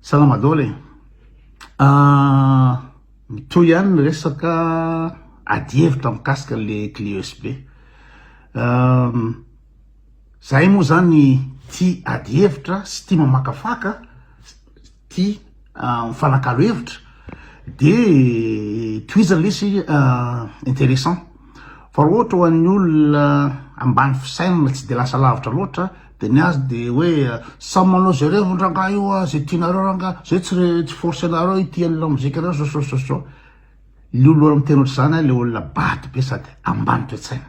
Salama daholo e! Mitohy ihany ny resaka adihevitra mikasika le clé USB. Zahay moa zany tia adihevitra sy tia mamakafaka, tia mifanakalo hevitra de tohizana le izy interessant. Fa raha ohatra ho an'ny olona ambany fisainana tsy de lasa lavitra loatra de ny azy de hoe samy manao zay reviny rangahy io a, zay tianareo rangahy, zay tsy re tsy forcenareo hitia an'ilay mozika reo zao zao zao zao. Le olona miteny ohatr'izany a le olona bado be sady ambany toe-tsaina.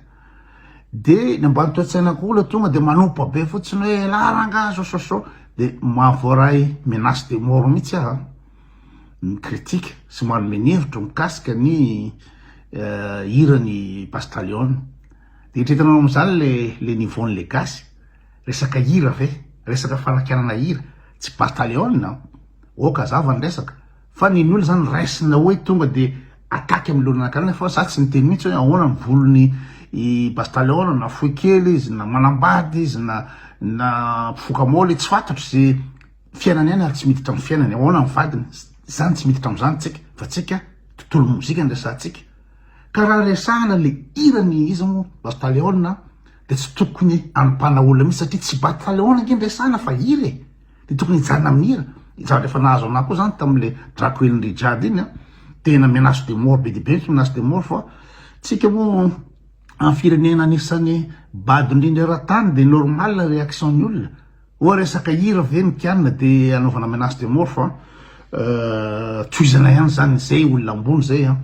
De ny ambany toe-tsaina koa olona tonga de manompa be fotsiny hoe elah rangahy zao zao zao de mahavoaray menace de mort mihitsy aho. Mi-critique sy manome ny hevitro mikasika ny hiran'i Pasta Leone. De eritreretinao amin'izany le le niveau-n'le gasy, resaka hira ve? Resaka fanakianana hira, tsy Pasta Leone an! Ok hazava ny resaka, fa ny olona zany raisina hoe tonga de attaque amin'ny olona anankiray nefa za tsy niteny mihitsy hoe ahoana ny volon'i i Pasta Leone na fohy kely izy na manambady izy na na mpifoka môly, tsy fantatro ze Fiainany ihany ary tsy miditra amin'ny fiainany, ahoana ny vadiny, zany tsy miditra amin'izany tsika fa tsika tontolo mozika no resahantsika, ka raha resahana le hirany iza moa Bataleona de tsy tokony anompana olona mihitsy satria tsy Bataleona ange no resahana fa hira e, de tokony hijanona amin'ny hira, zavatra efa nahazo anah koa zany tamin'le Drakoelin Rijade iny an, tena menace de mort be dia be mihitsy menace de mort fa tsika moa amin'ny firenena anisan'ny bado indrindra eran-tany de normal réaction ny olona. Oa resaka hira ve ny kianina de anaovana menace de mort fa tohizana ihany zany zay olona ambony zay an,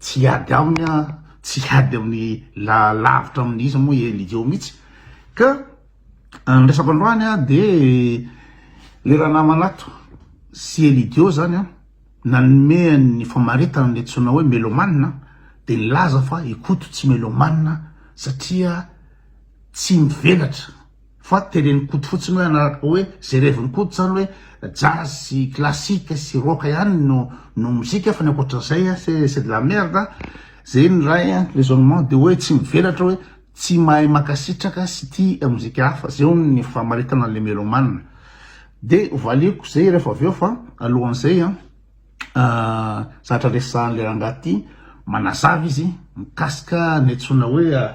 tsy hiady aminy an, tsy hiady amin'ny la lavitra amin'ny iza moa i Elidio mihitsy ka ny resako androany an de le ranamana ato sy Elidio zany an nanome ny famaritana ny antsoina hoe mélomane de nilaza fa i Koto tsy mélomane satria tsy mivelatra Fa teren'i Koto fotsiny hoe hanaraka hoe zay revin'i Koto zany hoe jazz sy classique sy rock ihany no no mozika fa ny ankoatran'izay c'est c'est de la merde zay ny ray raisonnement de hoe tsy mivelatra hoe tsy mahay mankasitraka sy tia mozika hafa zay hono ny famaritana an'le mélomane de valiako zay rehefa avy eo fa alohan'izay an zatra resahan'le rangahy ty manazava izy mikasika ny antsoina hoe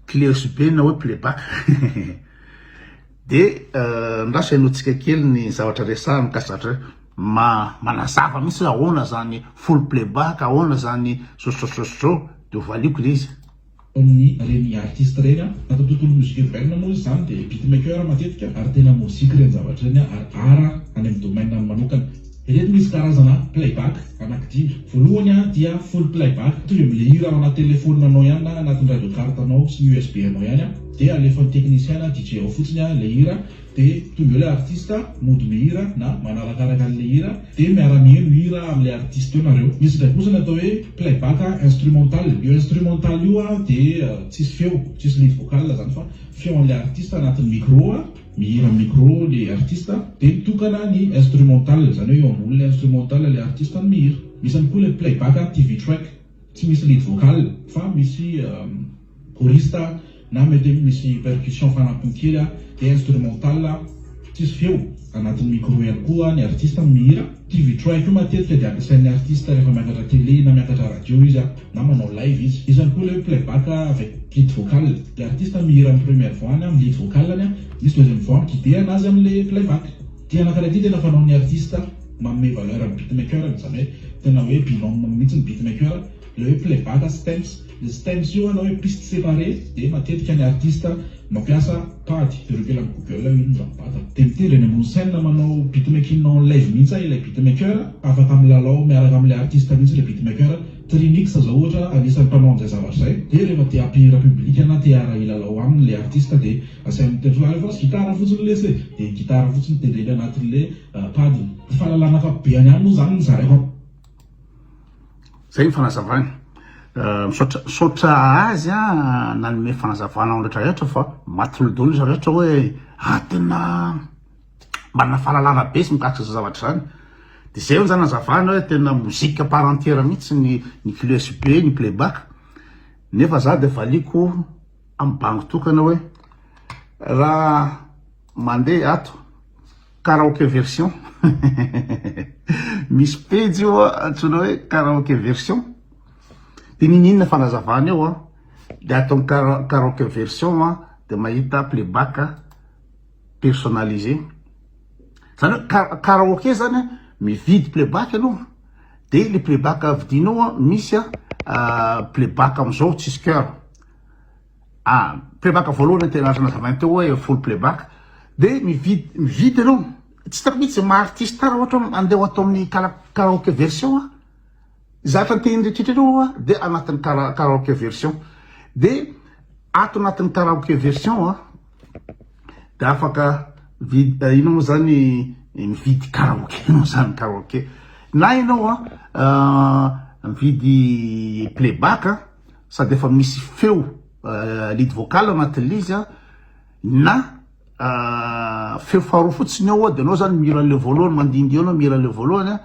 Clé USB na hoe playback de ndraso henointsika kely ny zavatra resahiny mikasika zavatra hoe ma- manazava mihitsy hoe ahoana zany full playback, ahoana zany zao sy zao sy zao sy zao de ho valiako le izy. Amin'ny reny artiste reny an. Ato tontolo musique urbaine moa izy zany dia beatmaker matetika ary tena mozika ireny zavatra ireny ary art any amin'ny domaine-ny manokana. Ireto misy karazana playback anaky dimy. Voalohany dia full playback, mitovy amin'ilay hira ao anaty telephone anao ihany na anatin'ny radio carte anao sy ny USB anao ihany dia alefan'ny technicien na DJ ao fotsiny ilay hira dia tonga eo ilay artiste mody mihira na manarakaraka an'ilay hira dia miara-miheno hira amin'ilay artiste eo nareo. Misy indray kosa ny atao hoe playback instrumental, io instrumental io dia tsisy feo, tsisy lead vocal zany fa feo an'ilay artiste anatin'ny micro. Mihira amin'ny micro le artiste dia mitokana ny instrumental, izany hoe eo ambonin'ilay instrumental ilay artiste no mihira. Misy ihany koa ilay playback TV track, tsy misy lead vocal fa misy choriste na mety hoe misy percussion fanampiny kely dia instrumental tsisy feo, anatin'ny micro ihany koa ny artiste no mihira. TV track io matetika dia ampiasain'ny artiste rehefa miakatra télé na miakatra radio izy na manao live izy. Misy ihany koa ilay hoe playback avec lead vocal. Ilay artiste mihira amin'ny première voix-ny amin'ny lead vocal-ny, misy deuxième voix mi-guider anazy amin'ilay playback. Ity anankiray ity tena fanaon'ny artiste manome valeur ny beatmaker-ny, izany hoe tena hoe binôme mihitsy ny beatmaker. Ilay hoe playback stems, ilay stems io na hoe piste séparée dia matetika ny artiste mampiasa pad, jereo kely amin'ny google hoe inona izany pad. Dia mitendry eny ambony scène manao beatmaking en live mihitsy ilay beatmaker, afaka milalao miaraka amin'ilay artiste mihitsy ilay beatmaker. Trinix zao ohatra anisan'ny mpanao an'izay zavatra izay, dia rehefa te hampihira public na te hiara hilalao aminy ilay artiste dia asainy mitendry hoe alefaso gitara fotsiny lesy e, dia gitara fotsiny tendreny anatin'ilay pad-ny. Fahalalana ankapobeny ihany moa izany no zaraiko. Zay ny fanazavany. Misaotra misaotra azy an nanome fanazavana ao rehetra rehetra fa maty daholo izy rehetra hoe ah tena manana fahalalana be izy mikasika izany zavatra izany. De zay hono zany nazavana hoe tena mozika à part entière mihitsy ny ny clé USB ny playback. Nefa za de valiako amin'ny bango tokana hoe raha mandeha ato. Karaoke version. Misy pejy io antsoina hoe karaoke version. Dia niniana fanazavana eo an. Dia ato amin'ny karaoke version an, dia mahita playback personnalisé. Zany hoe karaoke zany an, mividy playback ianao, dia le playback vidinao an, misy an playback amizao tsisy chœur. Ah, playback voalohany tena lasa nazavainy teo hoe full playback. Dia mividy mividy ianao, tsy hitako mihitsy maha artiste raha ohatra hoe andeha ho atao amin'ny karaoke version an. Zatra niteny rehetra ireo aho dia anatin'ny karaoke version. Dia ato anatin'ny karaoke version an, dia afaka vid-, inona moa zany mividy karaoke moa zany karaoke. Na ianao an mividy playback an, sady efa misy feo lead vocal anatin'ilay izy an, na feo faharoa fotsiny ao an, dia ianao zany mihira an'ilay voalohany, mandihindihy eo ianao mihira an'ilay voalohany an.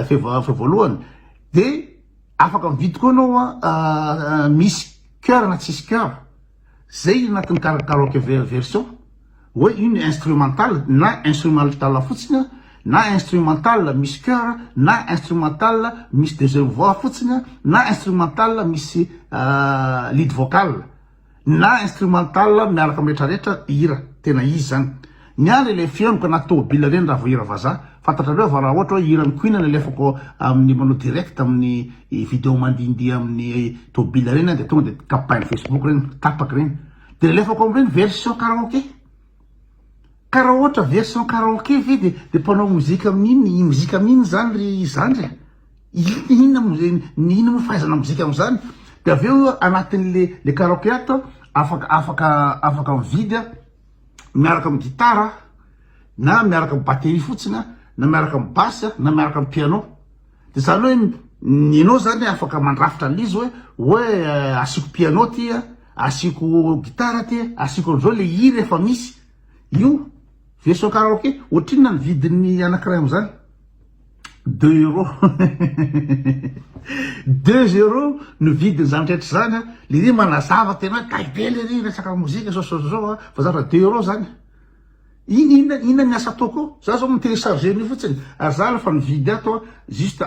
Feo voalohany de afaka mividy koa anao a misy chœur na tsisy chœur zay anatin'ny karaoke version hoe io ny instrumental na instrumental fotsiny a na instrumental misy chœur na instrumental misy deuxième voix fotsiny a na instrumental misy lead vocal. Na instrumental miaraka am retraretra hira tena izy zany. Ny ahy le feoniko anaty tômôbila reny raha vao hira vazaha. Fantatrareo va raha ohatra hoe hiran'i Queen no alefako amin'ny manao direct amin'ny video mandihindihy amin'ny tômôbila reny aho de tonga de kapahin'ny facebook reny, tapaka reny. De alefako am'reny version karaoke. Ka raha ohatra version karaoke ve de de mpanao mozika amin'iny mozika amin'iny zany ry zandry e? Inona moa zay ny inona moa fahaizana mozika amin'izany? De avy eo anatin'le le karaoke ato afaka afaka afaka mividy a miaraka amin'ny gitara na miaraka amin'ny batterie fotsiny a na miaraka amin'ny basse na miaraka amin'ny piano. De zany hoe ny enao zany afaka mandrafitra an'izy hoe hoe asiako piano ty a, asiako gitara ty, asiako an'izao le hira efa misy io version karaoke. Ohatrinona ny vidin'ny anankiray amin'izany? 2 euros, 2 euros no vidin'izany rehetra izany a. Le ry manazava tena hoe gay be le ry resaka mozika zao zao zao a, fa zatra 2 euros zany. Inona inona ny asa ataoko eo? Za zao mi-télécharger an'io fotsiny ary za rehefa nividy ato a juste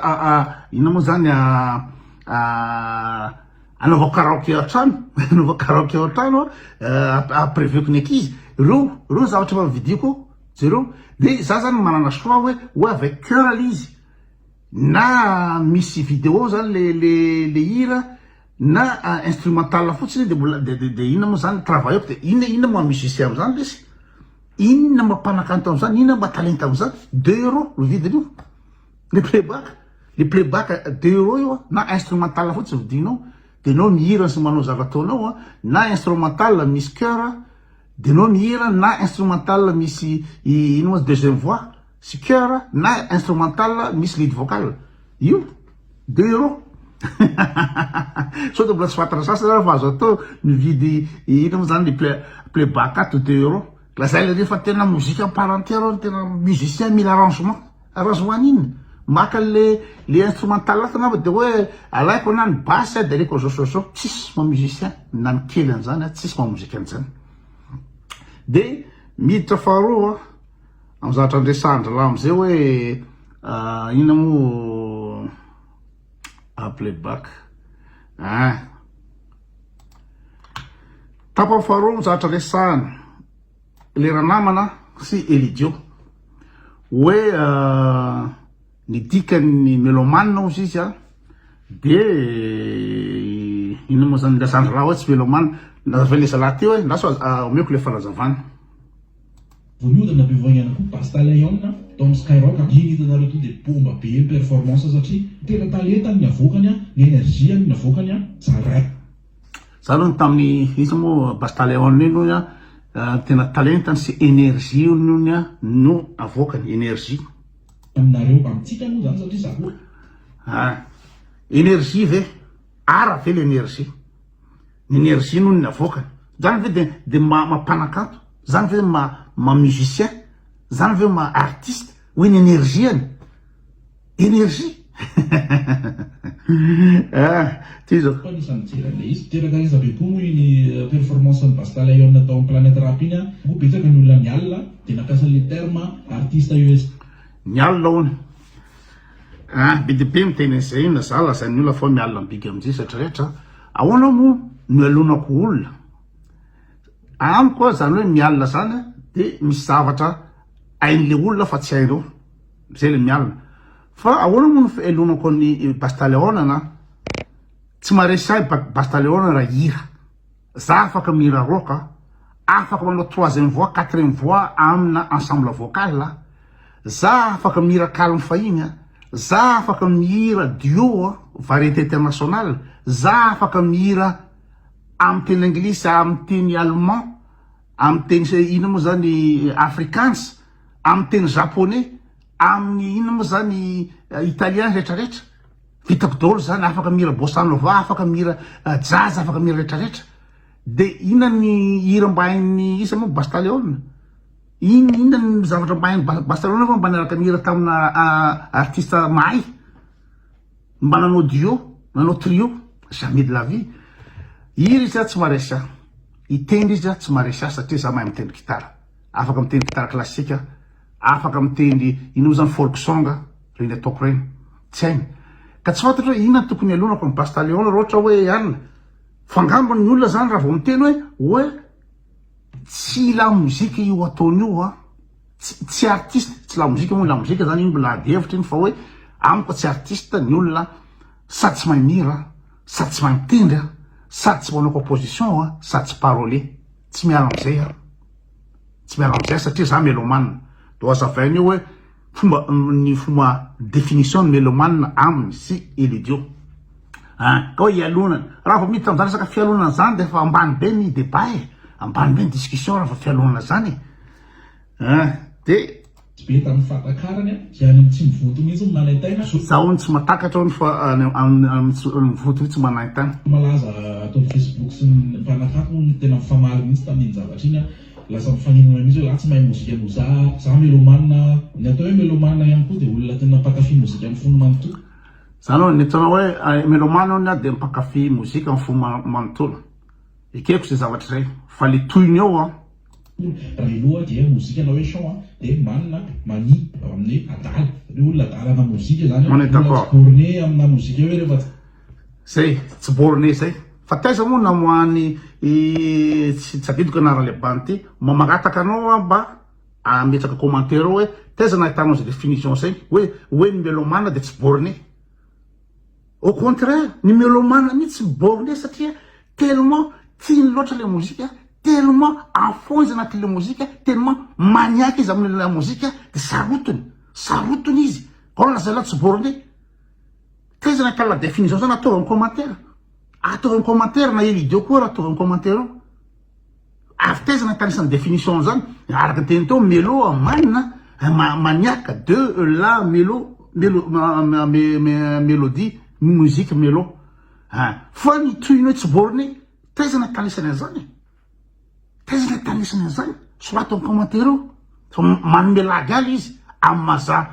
inona moa zany anaovako karaoke ao an-trano, anaovako karaoke ao an-trano a, ampireviako ny ankizy, reo reo zavatra efa novidiako eo, jereo, de za zany manana choix hoe hoe avec chœur le izy na misy vidéo zany le le le hira na instrumental fotsiny de mbola de de inona moa zany travailleko de inona inona maha musicien am'zany lesy, inona maha mpanakanto am'zany, inona maha talenta am'zany, 2 euros no vidin'io le playback, le playback 2 euros io a, na instrumental fotsiny vidinao de enao mihira sy manao zavatra ataonao a, na instrumental misy chœur de enao mihira na instrumental misy ino moa deuxième voix sy chœur na instrumental misy lead vocal io 2 euros. Sao de mbola tsy fantatra sasany ary fa azo atao mividy ino moa zany le playback ato 2 euros. Lazaina re fa tena mozika à part entière ny tena musicien mila arrangement. Arrangement n'inona? Maka le le instrumental ato angamba de hoe alaiko na ny basse de alaiko zao zao zao. Tsisy maha musicien na ny kely an'izany, tsisy maha mozika an'izany. De miditra faharoa amin'ny zavatra andresahan-draharaha amizay hoe inona moa playback ah tapany faharoa ny zavatra resahana le ranamana sy Elidio hoe ny dikan'ny mélomane ozy izy a de inona moa zany lazan-draharaha hoe tsy mélomane nazavain'le zalahy teo hoe lasa omeko le fanazavana. Vao mihodina be vao haingana koa Basta Lion tao amin'ny Skyrock a! Iny hitanareo to dia bomba be ny performance satria tena talentany ny avoakany a, ny energie-ny ny avoakany a, zaraina. Za aloha ny tamin'ny iza moa Basta Lion iny hoy a, tena talentany sy energie-ny hono a no avoakany, energie. Aminareo, amintsika moa zany satria za koa. Ah, energie ve? Art ve l'energie? Ny energie no ny avoakany. Zany ve de de maha mpanakanto? Zany ve maha maha musicien? Zany ve maha artiste? Hoe ny energie-ny? Energie? Ah, ty zao. Koa anisan'ny nijery an'ilay izy. Teraka resa be koa moa iny performance n'i Basta Lion tao amin'ny Planète Rap iny an! Moa betsaka ny olona nialona dia nampiasa an'ilay terme artiste US. Mialona hono. Ah, be dia be miteny an'izay na za lazain'ny olona fa mialona ny big MJ rehetra rehetra. Ahoana moa no ialonako olona? Amiko zany hoe mialona zany dia misy zavatra hain'le olona fa tsy hainao. Zay le mialona. Fa ahoana moa no fialonako an'i Basta Leona na tsy maharesy ahy Basta Leona raha hira. Za afaka mihira rock, afaka manao troisième voix, quatrième voix amina ensemble vocal, za afaka mihira calme fahiny, za afaka mihira duo variété internationale, za afaka mihira amin'ny teny anglisy, amin'ny teny allemand, amin'ny teny inona moa zany afrikaans, amin'ny teny japonais, amin'ny inona moa zany italien retraretra. Vitako daholo zany, afaka mihira bossa nova, afaka mihira jazz, afaka mihira retraretra. De inona ny hira mba hain'ny isa moa Basta Leone? Inona inona ny zavatra mba hain'ny Basta Leone fa mba niaraka nihira tamina artiste mahay? Mba nanao duo, nanao trio, jamais de la vie. Hira izy tsy maharesy ahy. Hitendry izy tsy maharesy ahy satria za mahay mitendry gitara. Afaka mitendry gitara classique, afaka mitendry inona moa zany folk song, reny ataoko reny. Tsy hainy. Ka tsy fantatro hoe inona no tokony hialonako amin'i Basta Leone raha ohatra hoe anona. Fa angamba ny olona zany raha vao miteny hoe hoe tsy lamozika io ataony io an, tsy tsy artiste, tsy lamozika moa, lamozika zany io mbola ady hevitra iny fa hoe amiko tsy artiste ny olona sady tsy mahay mihira, sady tsy mahay mitendry an, sady tsy manao composition an, sady tsy parolier. Tsy miala amizay aho. Tsy miala amizay satria za mélomane. De ho azavainy eo hoe fomba ny fomba définition ny mélomane aminy sy Elidio. Hein, ka hoe hialonana. Raha vao miditra amin'izany resaka fialonana zany de efa ambany be ny débat e. Ambany be ny discussion raha vao fialonana zany e. Hein, de. Tsy be tamin'ny fahatakarany an, izay any amin'ny tsy mivonto mihitsy no manaintaina. Za hono tsy mahatakatra hono fa any amin'ny tsy mivonto mihitsy manaintaina. Malaza ato amin'ny Facebook sy ny mpanakanto moa no tena mifamaly mihitsy tamin'iny zavatra iny an, lasa mifaninana mihitsy hoe za tsy mahay mozika noho za, za mélomane, ny atao hoe mélomane ihany koa dia olona tena mpankafy mozika amin'ny fony manontolo. Zany hoe ny antsoina hoe mélomane hono dia mpankafy mozika amin'ny fo manontolo. Ekeko izay zavatra izay fa le tohiny eo an. Raha eloha dia mozika na hoe chant an, dia manina, mania, ao amin'ny hoe adala, hoe olona adalana mozika zany an, On est olona tsy d'accord. borné amina mozika hoe rehefa tsy. Zay, tsy borné zay. Fa taiza moa namoahan'i i tsy tsy adidiko anaran'ilay bandy ty, mba mangataka anao aho mba ametraka commentaire ao hoe taiza nahitanao zay définition zay hoe hoe ny mélomane dia tsy borné. Au contraire, ny mélomane mihitsy borné satria tellement tiany loatra ilay mozika, tellement à fond izy anatin'ilay mozika, tellement maniaque izy amin'ilay mozika dia sarotiny, sarotiny izy. Ao lazaina tsy borné. Taiza nahitana la définition zany ataovy amin'ny commentaire. Ataovy amin'ny commentaire na Elidio koa raha ataovy amin'ny commentaire ao. Avy taiza nahitana isan'ny définition zany? Araka ny teny teo mélo man maniaque de la mélo mélo mélodie musique mélo. Fa ny tohiny hoe tsy borné, taiza nahitana isany an'izany e? Taiza nahitana isany an'izany? Soraty amin'ny commentaire ao. Fa manome lagy ahy izy amin'ny maha za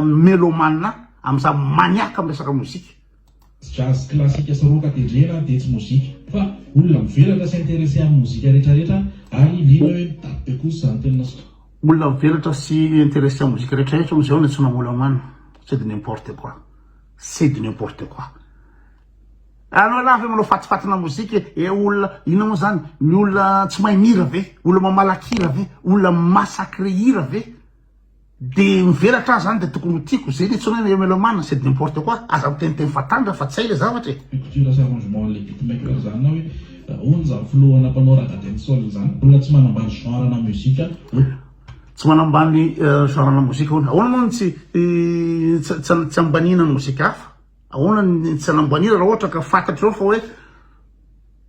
mélomane ahy, amin'ny za maniaque amin'ny resaka mozika. Jazz classique sy rock tendrena dia tsy mozika fa olona mivelatra sy intéressé amin'ny mozika retraretra ary liana hoe mitady be kosa izany tena Olona mivelatra sy intéressé amin'ny mozika retraretra hono izao no antsoina mélomane, c'est du n'importe quoi, c'est du n'importe quoi. Anao lahy ve manao fatifatina mozika e, e olona inona moa zany, ny olona tsy mahay mihira ve, olona mamalakira ve, olona mi-massacre hira ve? De mivelatra aho zany de tokony ho tiako, zay le antsoina hoe mélomane, c'est n'importe quoi, aza miteniteny fahatany raha fa tsy hay le zavatra e. Culture sy arrangement an'ilay beatmaker zany na hoe ahoana izany filohana mpanao raga dancehall izany, olona tsy manambany genre na musique hoe. Tsy manambany genre na mozika hono, ahoana moa no tsy tsy ambaniana ny mozika hafa, ahoana ny tsy anambaniana raha ohatra ka fantatrao fa hoe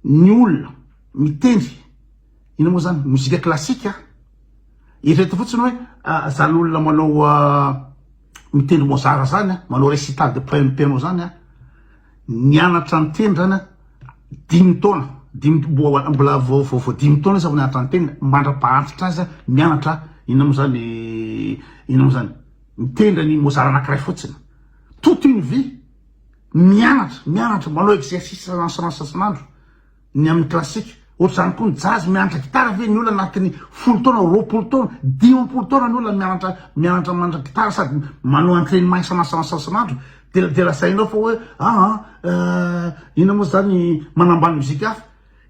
ny olona mitendry inona moa zany mozika classique Eritrereto fotsiny hoe zany olona manao mitendry Mozart zany, manao récital de poème piano zany, nianatra nitendry zany dimy taona, dimy mbola vao vao dimy taona izy vao nianatra nitendry, mandra-pahantitra azy mianatra inona moa zany, inona moa zany, mitendry an'i Mozart anankiray fotsiny. Toute une vie mianatra, mianatra, manao exercice isan'andro isan'andro ny amin'ny classique. Ohatr'izany koa ny jazz, mianatra gitara ve ny olona anatin'ny folo taona, 20 taona, 50 taona ny olona mianatra, mianatra mianatra gitara sady manao entrainement isan'andro isan'andro isan'andro. Dia dia lazainao fa hoe aa inona moa zany manambany mozika hafa.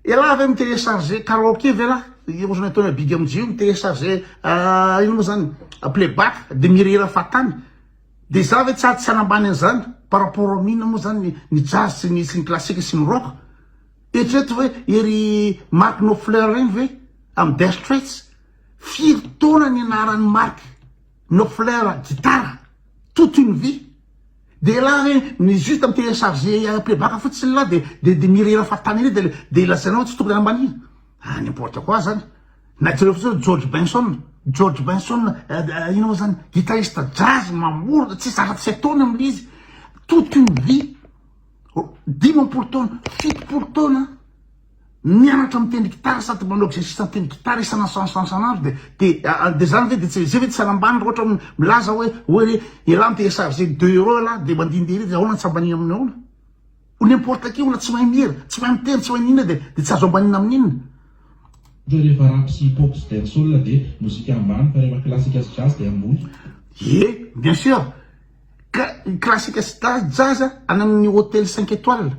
Elah ve mi-télécharger karaoke ve lah? Ohatran'ny ataon'i Big MJ io mi-télécharger inona moa zany playback dia mihirahira fahatany. Dia za ve tsy tsy hanambany an'izany par rapport amin'inona moa zany ny jazz sy ny sy ny classique sy ny rock? Eritrereto hoe ery Mark Knopfler ireny ve amin'ny Dire Straits? Firy taona nianaran'i Mark Knopfler gitara? Toute une vie. Dia elah ve ny juste mi-télécharger playback fotsiny lah dia dia dia mihirahira fahatany ery dia dia lazainao tsy tokony hanambaniana? Ah n'importe quoi zany. Na jereo fotsiny hoe George Benson, George Benson inona moa zany, guitariste jazz mamorona, tsy zatra tsy ataony amin'ilay izy, toute une vie, 50 taona, 70 taona, mianatra mitendry gitara sady manao exercice mitendry gitara isan'andro isan'andro isan'andro de de de zany ve de tsy zay ve tsy hanambany raha ohatra milaza hoe hoe elah mi-télécharger deux euros elah de mandihindihy ery de ahoana tsy ambaniana amin'ny ahoana? Ho n'importe qui olona tsy mahay mihira, tsy mahay mitendry, tsy mahay n'inona dia dia tsy azo ambanina amin'inona. Ohatra rehefa rap sy hip hop sy dancehall dia mozika ambany fa rehefa klasika sy jazz dia ambony. Ie, bien sûr. Ka klasika sy jazz any amin'ny hôtel cinq étoiles,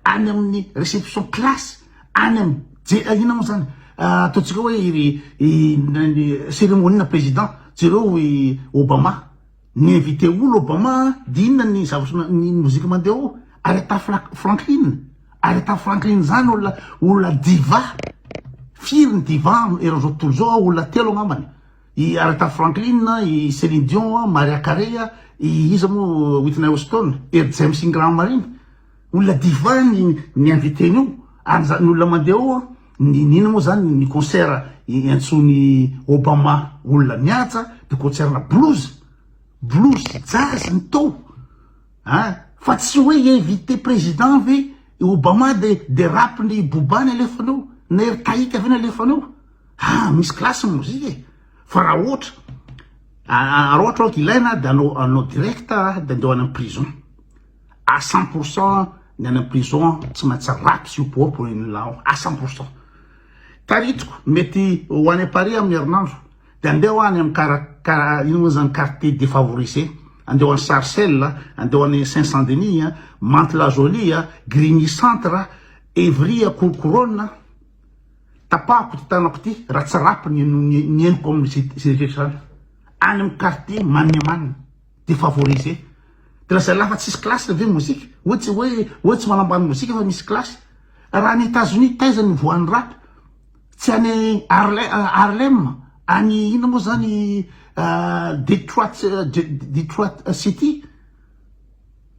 any amin'ny réception classe, any amin'ny je inona moa zany ataontsika hoe iry ny cérémonie na président, jereo i Obama. Ny invité olo Obama dia inona ny zavatra ny mozika mandeha ao? Aretha Franklin, Aretha Franklin zany olona olona diva, firy ny diva eran'izao tontolo izao olona telo angambany, i Aretha Franklin, i Celine Dion, Mariah Carey, i iza moa Whitney Houston, ery James Ingram reny, olona diva ny ny invité-ny io, ary ny olona mandeha ao Ny ny inona moa zany ny concert iantsoan'i Obama olona mihaja de concert na blues, blues sy jazz ny tao an, fa tsy hoe hi-inviter président ve i Obama de de rap ny Booba ny alefany eo na ery Taika ve ny alefany eo, ah misy classe ny mozika e, fa raha ohatra raha ohatra aoka ilaina de anao anao direct de andeo any am prison. À 100% ny any am prison tsy maintsy rap sy hip hop ny lao à 100%. Taritiko mety ho any Paris amin'ny herinandro de andeha ho any am kara kara ino moa zany quartier défavorisé andeha ho any Sarcelles andeha ho any Saint Saint Denis Mantes la Jolie Grigny centre Evry Courcouronnes tapahako ty tanako ty raha tsy rap ny ny henoko amin'izay rehetra zany any am quartier maniamanina. Defavorisé. De lazaina fa tsisy classe ve mozika? Hoe tsy hoe hoe tsy manambany mozika fa misy classe. Raha any Etats-Unis taiza ny voan'ny rap? Tsy any Harlem, any inona moa zany Detroit Detroit City?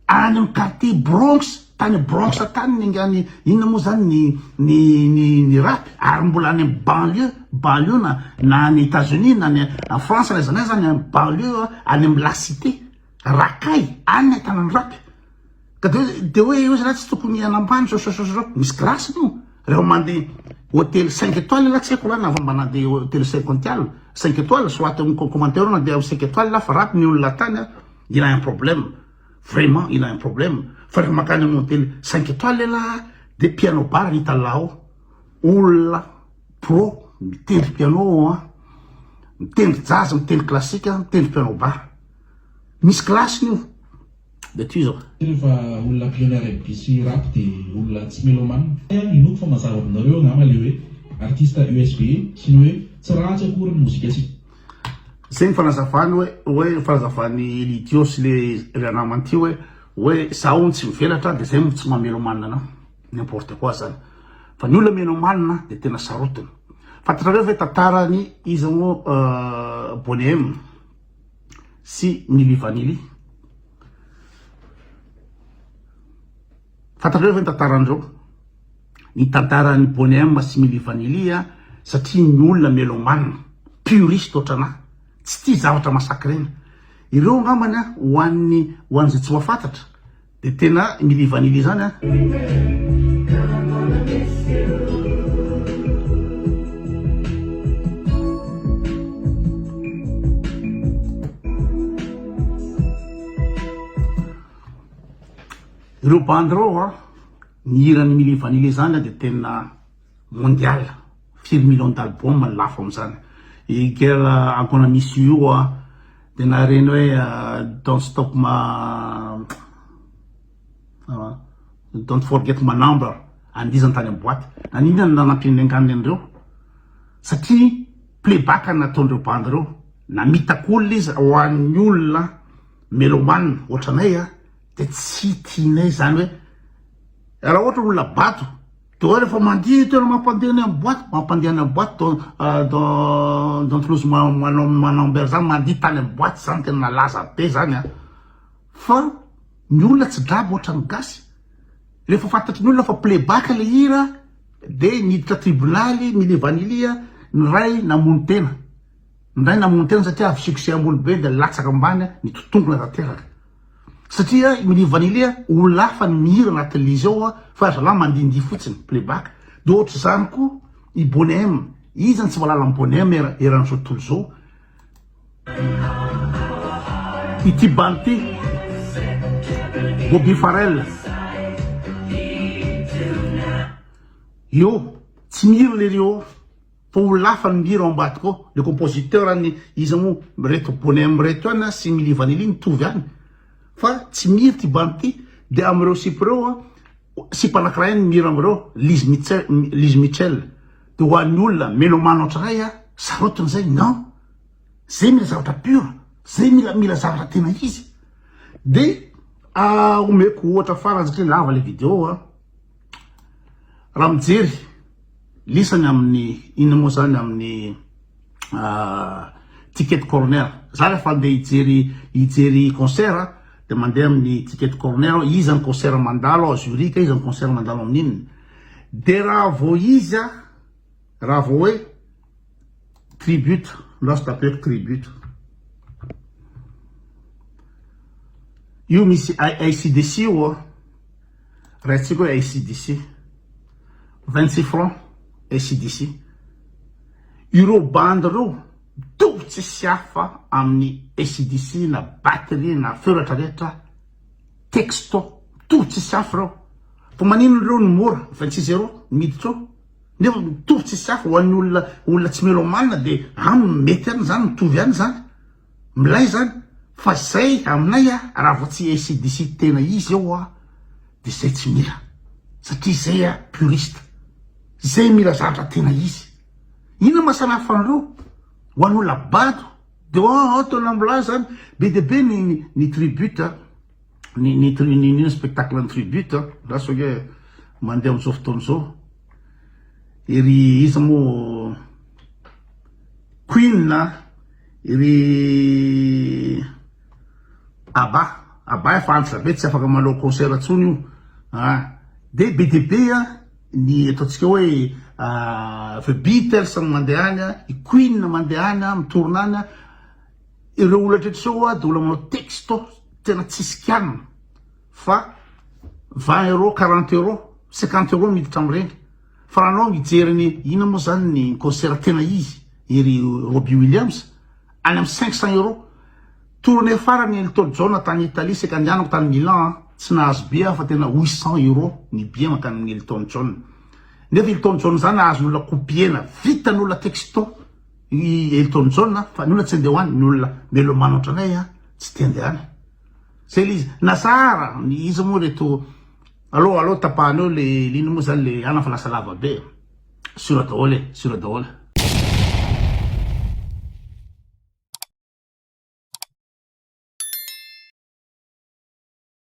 Any amin'ny quartier Bronx, tany Bronx tany ny angany inona moa zany ny ny ny ny rap ary mbola any amin'ny banlieue, banlieue na na any Etats-Unis na any France na aiza na aiza any amin'ny banlieue any amin'ny la cité, Racaille, any ny ahitana ny rap. Ka de de hoe io zany tsy tokony hanambany zao zao zao zao, misy classe io. Rehefa mandeha hôtel cinq étoiles ialahy tsy haiko lahy na mba nandeha hôtel cinq étoiles, cinq étoiles soit amin'ny commentaire nandeha cinq étoiles fa rap ny olona tany a. Il a un problème, vraiment il a un problème, fa rehefa makany amin'ny hotely cinq étoiles elah de piano bar ny hitanlah ao, olona pro mitendry piano ao an, mitendry jazz, mitendry classique, mitendry piano bar, misy classe-ny io, de tohizo. Rehefa olona mpiheno rnb sy rap dia olona tsy mélomane. Inoako fa mazava aminareo angamba le hoe artiste usb sy ny hoe tsy ratsy akory ny mozika sy. Zay ny fanazavany hoe hoe fanazavan'i Elidio sy le le namany ty hoe hoe za hono tsy mivelatra de zay no tsy maha mélomane anah. N'importe quoi zany. Fa ny olona mélomane de tena sarotiny. Fantatrareo ve tantarany iza moa Boney M sy Milli Vanilli? Fantatrareo ve ny tantaran'ireo? Ny tantaran'i Boney M sy Milli Vanilli a, satria ny olona mélomane, puriste ohatranà, tsy tia zavatra massacrena. Ireo angambany a, ho an'ny ho an'izay tsy mahafantatra dia tena Milli Vanilli zany a. Ireo bandy ireo an, ny hiran'i Milli Vanilli zany dia tena mondial, firy millions d'albums ny lafo amin'izany. I Girl I'm gonna miss you an, dia na ireny hoe Don't stop my Don't forget my number, andihizany tany amin'ny boite. Naninona no nanampian'ny anganony an'ireo? Satria playback no nataon'ireo bandy ireo. Namitaka olona izy ho an'ny olona mélomane ohatranay a, dia tsy tianay izany hoe raha ohatra olona bado de hoe rehefa mandihy tena mampandeha any amin'ny boite, mampandeha any amin'ny boite don don don't lose my my number zany mandihy tany amin'ny boite zany tena nalaza be zany a, fa ny olona tsy draba ohatran'ny gasy, rehefa fantatry ny olona fa playback le hira de niditra tribonaly Milli Vanilli ny ray namono tena. Indray namono tena satria avy succès ambony be dia latsaka ambany nitotongona tanteraka. Satria i Milli Vanilli olona hafa ny mihira anatin'ilay izy ao fa ry zalahy mandihindihy fotsiny, playback. Dia ohatr'izany koa i Boney M. Iza no tsy mahalala an'i Boney M eran'izao tontolo izao? Ity bandy ity, Bobby Farrell. Io, tsy mihira lery io. Fa olona hafa no mihira ao ambadika ao, le compositeur any iza moa reto Boney M reto ihany an sy Milli Vanilli mitovy ihany fa tsy mihira ity bandy ity de amin'ireo sipa ireo an sipa anakiray ihany mihira amin'ireo Liz Mitchell Liz Mitchell de ho an'ny olona mélomane ohatranay an sarotiny zay non zay mila zavatra pur zay mila mila zavatra tena izy de omeko ohatra farany satria lava le vidéo an Raha mijery lisany amin'ny inona moa zany amin'ny ticket corner, za rehefa andeha hijery hijery concert de mandeha amin'ny ticket corner aho, iza ny concert mandalo ao Zurich, iza ny concert mandalo amin'inona, de raha vao izy a, raha vao hoe tribute, lasa tapeko tribute, io misy ACDC io a. Raintsika hoe ACDC. 26 francs ACDC. Ireo bandy ireo mitovy tsisy hafa amin'ny ACDC na batterie na feo rehetra rehetra texto mitovy tsisy hafa ireo. Fa maninona ireo no mora 26 euros miditra ao nefa mitovy tsisy hafa ho an'ny olona olona tsy mélomane dia aminy mety ihany zany mitovy ihany zany. Milay zany fa zay aminay a raha vao tsy ACDC tena izy eo a de zay tsy mila satria zay a puriste zay mila zavatra tena izy inona maha samy hafa an'ireo ho an'olona bado de oh tena milay zany be dia be ny ny tribute a ny ny ny ny spectacle ny tribute a lasa hoe mandeha amin'izao fotoana izao ery iza moa Queen Ry Abba, Abba efa antitra be tsy afaka manao concert intsony io ah, de be dia be ah ny ataontsika hoe The Beatles no mandeha any ah, i Queen mandeha any ah, mi-tourne any ah, ireo olona rehetra izao ah de olona manao texto tena tsisy kianina fa 20 euros, 40 euros, 50 euros miditra amin'ireny. Fa raha anao mijery ny inona moa zany ny concert tena izy ery Robbie Williams any amin'ny 500 euros. Tournée farany Elton John tany Italie saika andehanako tany Milan an, tsy nahazo billet aho fa tena 800 euros ny billet mankany amin'ny Elton John. Nefa Elton John zany azon'olona copier-na, vitan'olona texto i Elton John fa ny olona tsy andeha ho any, ny olona mélomane ohatranay an tsy te andeha any. Zay le izy. Nazara, iza moa reto Allo allo tapahana eo le ino moa zany le ana fa lasa lava be. Sur daholo e, sur daholo.